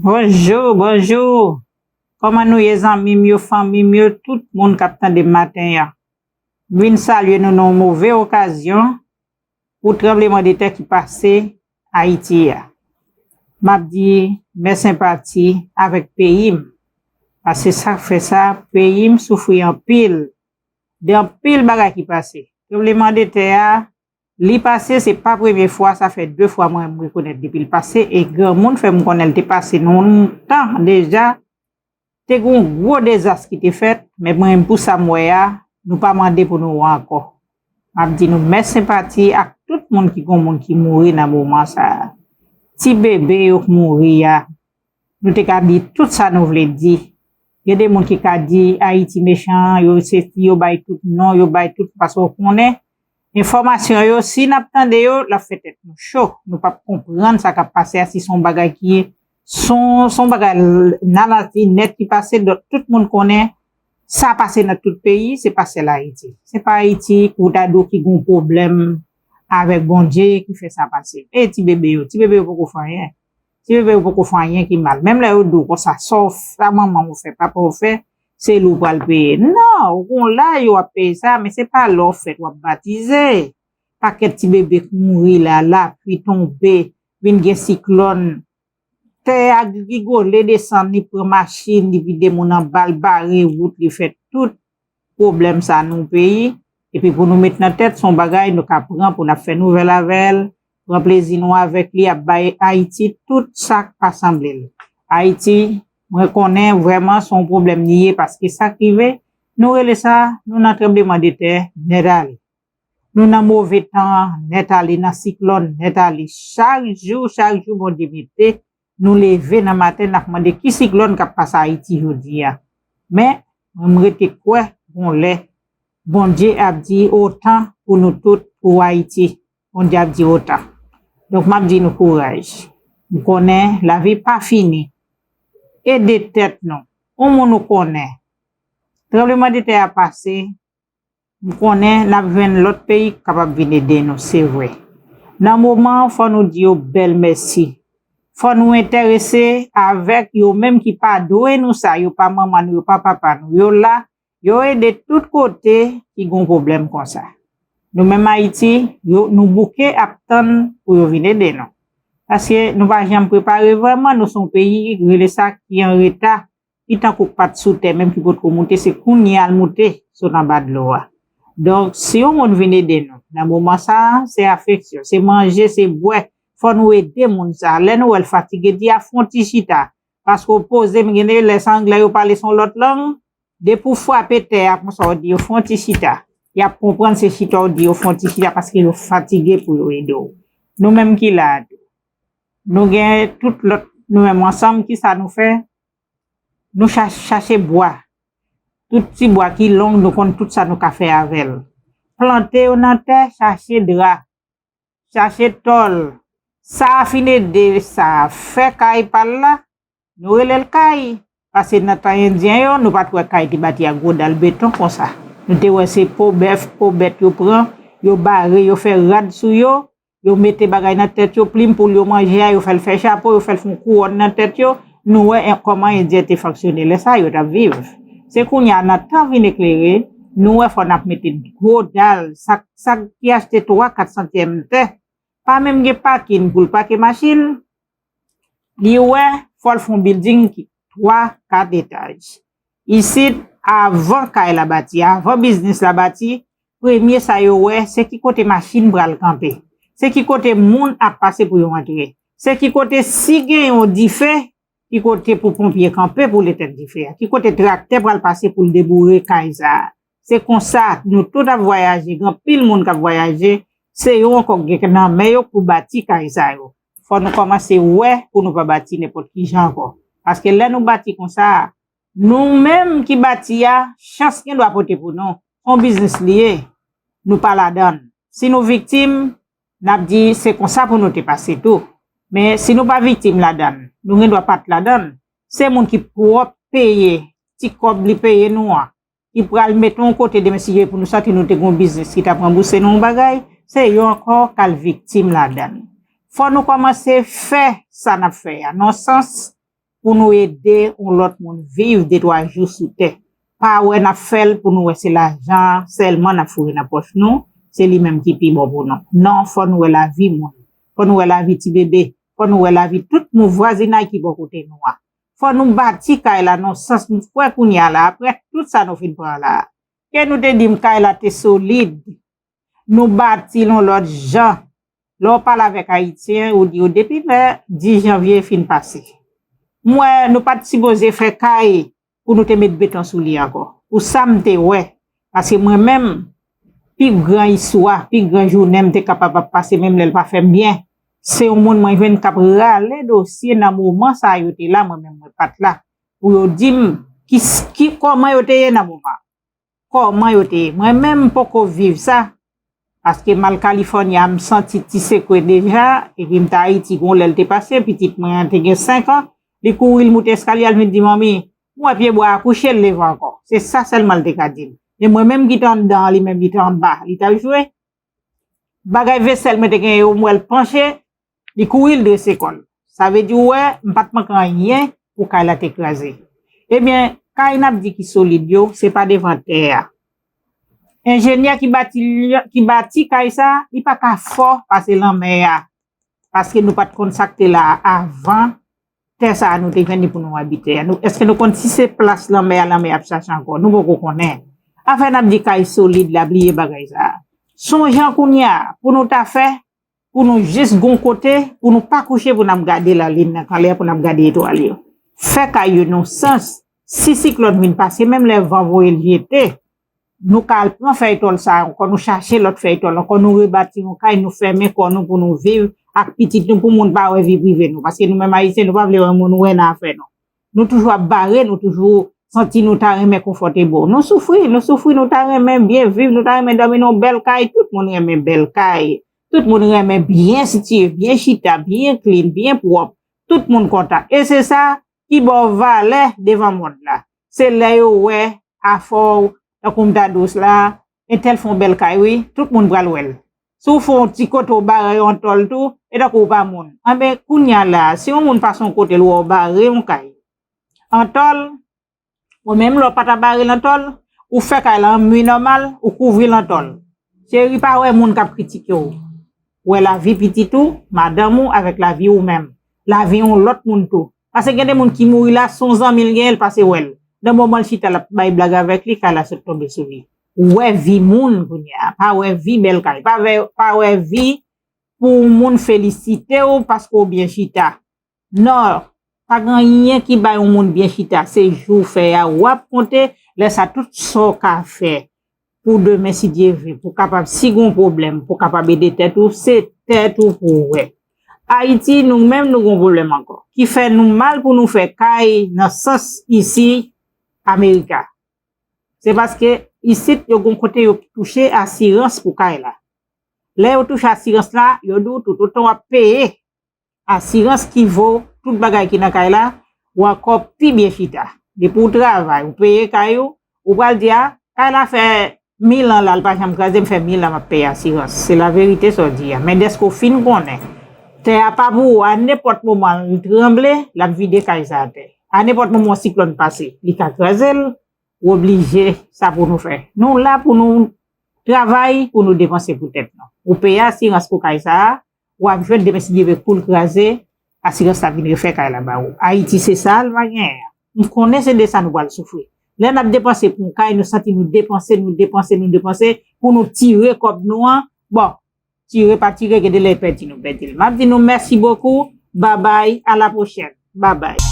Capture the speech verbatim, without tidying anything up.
Bonjou, bonjou. Kòman nou ye, zanmi m yo, fanmi m yo, tout moun k ap tande m maten an? M vin salye nou nan yon move okazyon pou tranblemanntè ki pase Ayiti a. M ap di mè senpati avèk peyi m, paske sa k fè sa, peyi m soufri anpil de anpil bagay ki pase. Tranblemanntè a, li pase, se pa premye fwa, sa fè de fwa mwen m rekonèt depi l pase, e granmoun fè m konnen l te pase nan yon tan deja, te gen yon gwo dezas ki te fèt, men mwen menm pou sa m wè a, nou pa mande pou nou wè ankò. M ap di nou mè senpati ak tout moun ki gen moun ki mouri nan moman sa a. Ti bebe yo k mouri a, nou te ka di tout sa nou vle di. Gen de moun ki ka di Ayiti mechan, yo se yo bay tout non, yo bay tout, paske w konnen enfòmasyon yo, si n ap tande yo, l ap fè tèt nou cho. Nou p ap konprann sa k ap pase a, si se yon bagay ki se yon, se yon bagay n a lati nèt ki pase, donk tout moun konnen sa pase nan tout peyi, se pa sèl Ayiti. Se pa Ayiti ou ta di w ki gen yon pwoblèm avèk Bondye ki fè sa pase. E ti bebe yo, ti bebe yo poko fè anyen. Ti bebe yo poko fè anyen ki mal. Menm lè yo di w konsa, sa w, sa manman w fè, papa w fè, se li w pral peye. Non, ou konn lè yo ap peye sa, men se pa lè w fèt w ap batize. Pakèt ti bebe k mouri la, lapli tonbe, vin gen siklòn, tè a rigole desann, li pran machin, li vide moun anba, l bare wout, li fè tout pwoblèm sa nan peyi. Epi pou nou met nan tèt, se yon bagay nou ka pran pou n ap fè nouvèl avè l, pran plezi nou avèk li, ap bay Ayiti tout sa k pa sanble l. Ayiti, mwen konnen vrèman se yon pwoblèm li ye, paske sa k rive, nou rele sa, nou nan tranblemanntè nèt ale. Nou nan move tan an nèt ale, nan siklòn nèt ale. Chak jou, chak jou Bondye mete, nou leve nan maten, n ap mande ki siklòn k ap pase Ayiti jodi a. Men, mwen m rete kwè, gon lè, Bondye ap di otan pou nou tout, pou Ayiti. Bondye ap di otan. Donk, m ap di nou kouraj. M konnen lavi pa fini. Ede tèt nou. Yon moun ou konnen. Tranblemanntè a pase, m konnen n ap jwenn lòt peyi k kapab vin ede nou, se vre. Nan moman an, fò nou di yo bèl mèsi. Fò nou enterese avèk yo menm ki pa dwe nou sa, yo pa manman nou, yo pa papa nou, yo la, yo ede tout kote ki gon pwoblèm konsa. Nou menm Ayiti, yo, nou bouke ap tann pou yo vin ede nou. Paske nou pa janm prepare vrèman, nou se yon peyi, rele sa, ki an reta, ki tankou k pa t sou tè, menm ki potko moute, se kounye a l moute sot anba dlo a. Donk, si yon moun vin ede nou, nan moman sa a, se afeksyon, se manje, se bwè, fò nou ede moun sa a. Lè nou wè l fatige, di a fè yon ti chita, paske w poze, m gen de lè se anglè yo pale se yon lòt lang, depi w frape tè a konsa, w di yo fè yon ti chita. Y ap konprann se chita w di yo fè yon ti chita paske yo fatige pou yo ede w. Nou menm ki la a tou, nou gen tout lòt, nou menm ansanm, kisa nou fè? Nou cha-, chache bwa. Tout ti bwa ki long, nou konn tout sa nou ka fè avè l. Plante yo nan tè, chache dra, chache tòl. Sa a fin ede sa a fè kay pa l la, nou rele l kay. Paske nan tan endyen yo, nou pa t wè kay te bati ak gwo dal beton konsa. Nou te wè se po bèf, po bèt yo pran, yo bare, yo fè rad sou yo, yo mete bagay nan tèt yo, plim pou yo manje a, yo fè l fè chapo, yo fè l fè yon kouwòn nan tèt yo. Nou wè en-, kòman endyen te fonksyone lè sa a, yo t ap viv. Se kounye a, nan tan vin eklere, nou wè fò n ap mete gwo dal, sa, sa ki achte twa, kat santyèm tè, pa menm gen pakin pou l pake machin, li wè fò l fè yon bilding ki twa, kat etaj. Isit, avan kay la bati, avan biznis la bati, premye sa yo wè, se ki kote machin pral kanpe. Se ki kote moun ap pase pou yo antre. Se ki kote, si gen yon dife, ki kote pou ponpye kanpe pou l etèn dife a. Ki kote traktè pral pase pou l deboure kay sa a. Se konsa, nou tout ap vwayaje, gen anpil moun k ap vwayaje, se yo ankò k gen nan men yo pou bati kay sa yo. Fò nou kòmanse wè pou nou pa bati nenpòt ki jan ankò. Paske lè nou bati konsa, nou menm ki bati a, chans gen dwa pote pou nou. Se yon biznis li ye, nou pa ladan l. Si nou viktim, n ap di se konsa pou nou te pase tou. Men si nou pa viktim ladan l, nou gen dwa pa t ladan l. Se moun ki pwòp peye, ti kòb li peye nou an, ki pral mete yon kote demen si pou nou santi nou te gen yon biznis ki t ap ranbouse nou yon bagay, se yo ankò k al viktim ladan l. Fò nou kòmanse fè sa n ap fè a, nan sans pou nou ede yon lòt moun viv de twa jou sou tè. Pa wè n ap fè l pou nou wè se lajan an sèlman n ap foure nan pòch nou, se li menm ki pi bon pou nou. Non, fò nou wè lavi moun. Fò nou wè lavi ti bebe. Fò nou wè lavi tout moun vwazinay ki bò kote nou an. Fò nou bati kay la nan sans nou kwè kounye a la, apre tout sa nou fin pran la. Ke nou te di m kay la te solid. Nou bati l yon lòt jan. Lè w pale avèk Ayisyen, ou di yo depi lè dis janvye fin pase. M wè nou pa t sipoze fè kay pou nou te met beton sou li ankò. Pou sa m te wè. Paske mwen menm, pi gran istwa, pi gran jounen m te kapab ap pase menm lè l pa fè m byen. Se yon moun mwen jwenn k ap rale dosye nan moman sa yo te la, mwen menm mwen pa t la. Pou yo di m ki, ki, kòman yo te ye nan moman. Kòman yo te ye. Mwen menm m poko viv sa. Paske m al California, m santi ti sekwe deja, epi m t Ayiti, gon lè l te pase, pitit mwen an te gen senk an, li kouri, l moute eskalye a, l vin di, "Manmi, m wè pyebwa a kouche, l leve ankò." Se sa sèlman l te ka di m. Men mwen menm ki te anndan an, li menm li te anba, li t ap jwe. Bagay vesèl mwen te gen yo, m wè l panche, li kouri, l drese kò l. Sa vle di, ou wè, m pa t manke anyen pou kay la te kraze. Ebyen, kay n ap di ki solid yo, se pa devan tè a. Enjenyè ki bati, ki bati kay sa, li pa ka fò pase lanmè a. Paske nou pa t konn sa k te la a avan tè sa a nou te jwenn li pou nou abite a. Nou, èske nou konn si se plas lanmè a, lanmè a ap chache ankò? Nou poko konnen. Afè n ap di kay solid la, bliye bagay sa a. Sonje an kounye a, pou nou ta fè, pou nou jis gon kote, pou nou pa kouche, pou n ap gade lalin nan kanlè, pou n ap gade etwal yo. Fè kay yo nan sans, si siklòn vin pase, menm lè van voye l jete, nou ka al pran fèy tòl sa a ankò, nou chache lòt fèy tòl ankò, nou rebati yon kay, nou fèmen kò nou pou nou viv ak pitit nou, pou moun pa wè vi prive nou. Paske nou menm Ayisyen, nou pa vle wè moun wè nan afè nou. Nou toujou ap bare, nou toujou santi nou ta renmen konfòtebo. Nou soufri, nou soufri, nou ta renmen byen viv, nou ta renmen dòmi nan yon bèl kay. Tout moun renmen bèl kay. Tout moun renmen byen sitiye, byen chita, byen klin, byen pwòp. Tout moun kontan. E se sa ki ba w valè devan mond la. Se lè yo wè afè w, tankou m ta di w la, entèl fè yon bèl kay wi, tout moun pral wè l. Si w fè yon ti kote w bare yon tòl tou, e tankou w pa moun. Anben, kounye a la, si yon moun pase yon kote l wè w bare yon kay an tòl, ou menm lè w pa ta bare l an tòl, ou fè kay la an mi nòmal, ou kouvri l an tòl. Cheri, pa wè moun k ap kritike w. Wè lavi pitit ou, madanm ou, avèk lavi ou menm. Lavi yon lòt moun tou. Paske gen de moun ki mouri la, se yon zanmi l genyen, l pase wè l. Nan moman l chita, l ap bay blag avèk li, kay la sot tonbe sou li. Wè vi moun kounye a, pa wè vi bèl kay, pa wè, pa wè vi pou moun felisite w paske w byen chita. Non, pa gen anyen ki bay yon moun byen chita, se jou w fè a w ap konte, lè sa tout sa w ka fè pou demen si Dye vle, pou kapab si gon pwoblèm, pou kapab ede tèt ou, se tèt ou pou w wè. Ayiti, nou menm nou gon pwoblèm ankò, ki fè nou mal pou nou fè kay nan sans isi Amerika. Se paske isit yo gon kote yo touche asirans pou kay la. Lè yo touche asirans la, yo di w tout otan w ap peye asirans ki vo tout bagay ki nan kay la, ou ankò pi byen chita. Depi w travay, ou peye kay ou, ou pral di a, kay la fè mil an la, l pa janm kraze, m fè mil an m ap peye asirans. Se laverite sa w di a. Men dèske w fin konnen, tè a pa pou ou, a nenpòt moman l tranble, l ap vide kay sa atè. A nenpòt moman yon siklòn pase, li ka kraze l, ou oblije, sa pou nou fè. Nou la pou nou travay, pou nou depanse pou tèt nou. Ou peye asirans pou kay sa a, w ap jwenn demen si Dye vle kou l kraze, asirans la vin refè kay la ba ou. Ayiti se sa l pa genyen an. M konnen se de sa nou pral soufri. Lè n ap depanse pou yon kay, nou santi nou depanse, nou depanse, nou depanse, pou nou tire kòb nou an. Bon, tire pa tire, gen de lè pèdi nou pèdi l. M ap di nou mèsi bokou, babay, a la pwochèn. Babay.